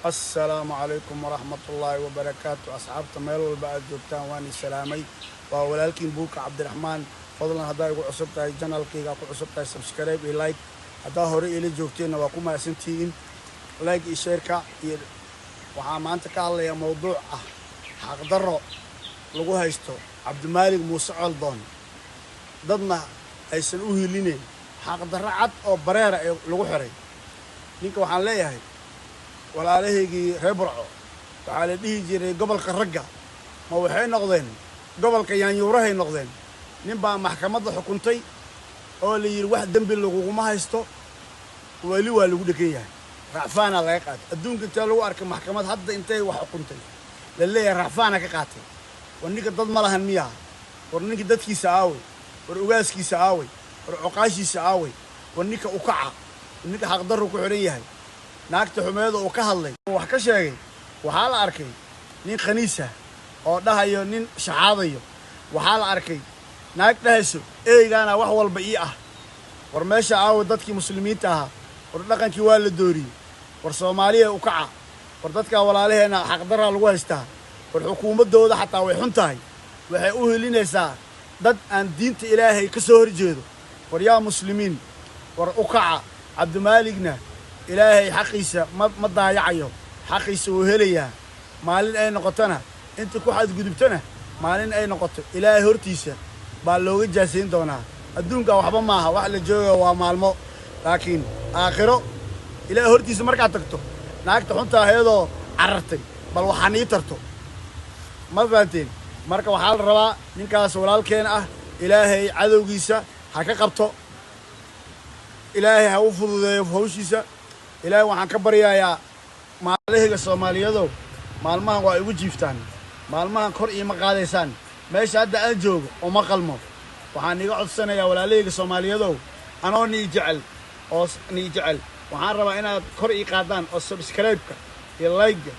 Assalaamu calaykum waraxmatullaahi wabarakaatu. Asxaabta meel walba aad joogtaan, waan i salaamay. Waa walaalkiin Buuka Cabdiraxmaan. Fadlan, haddaa igu cusub tahay, channelkayga ku cusub tahay, subscribe iyo like. Haddaa hore iila joogteenna, waa ku mahadsantihiin like iyo shareka. Iyo waxaa maanta ka hadlayaa mowduuc ah xaqdarro lagu haysto Cabdimaalig Muuse Coldoon, dadna aysan u hilinayn, xaqdarro cad oo bareera ee lagu xiray ninka. Waxaan leeyahay walaalahaygii reer Burco, waxaa la dhihi jiray gobolka ragga, ma waxay noqdeen gobolka yaanyuurahay noqdeen? Nin baa maxkamadda xukuntay oo la yidhi wax dembi laguguma haysto, weli waa lagu dhegan yahay, racfaanaa laga qaatay. Adduunka intee lagu arkay maxkamad hadda intay wax xukuntay la leeyahay racfaana ka qaatay? War ninka dad ma lahan miyaa? War ninka dadkiisa aaway? War ugaaskiisa aaway? War coqaashiisa aaway? War ninka ukaca, ninka xaqdarru ku xidhan yahay. Naagta xumeeda uu ka hadlay, wax ka sheegay, waxaa la arkay nin khaniisah oo dhahayo nin shaxaadayo. Waxaa la arkay naag dhahayso eygaana wax walba ii ah. War meesha aawa dadkii muslimiinta ahaa? War dhaqankii waa la dooriyey. War Soomaaliya, ukaca! War dadkaa walaalaheenna xaqdarraa lagu haystaa. War xukuumaddooda xataa way xun tahay, waxay u helinaysaa dad aan diinta Ilaahay ka soo horjeedo. War yaa muslimiin, war ukaca! Cabdimaaligna Ilaahay xaqiisa ma daayacayo, xaqiisa wuu helayaa maalin ay noqotona. Inta ku xadgudubtona, maalin ay noqoto Ilaahay hortiisa baa looga jaasayn doonaa. Adduunka waxba maaha, wax la jooga waa maalmo, laakiin aakhiro Ilaahay hortiisa markaad tagto, naagta xunta aheedoo carartay bal waxaa nii tarto. Ma fahanteen? Marka waxaa la rabaa ninkaas walaalkeen ah, Ilaahay cadowgiisa ha ka qabto, Ilaahay ha u fududeeyo hawshiisa. Ilaahay waxaan ka baryayaa. Maalahayga Soomaaliyadow, maalmahan waa igu jiiftaan, maalmahan kor iima qaadaysaan. Meesha hadda aan joogo uma qalmo. Waxaan iga codsanayaa walaalahayga Soomaaliyadow, anoo nii jecel oo nii jecel, waxaan rabaa inaad kor ii qaadaan oo subscribe-ka iyo like-ga.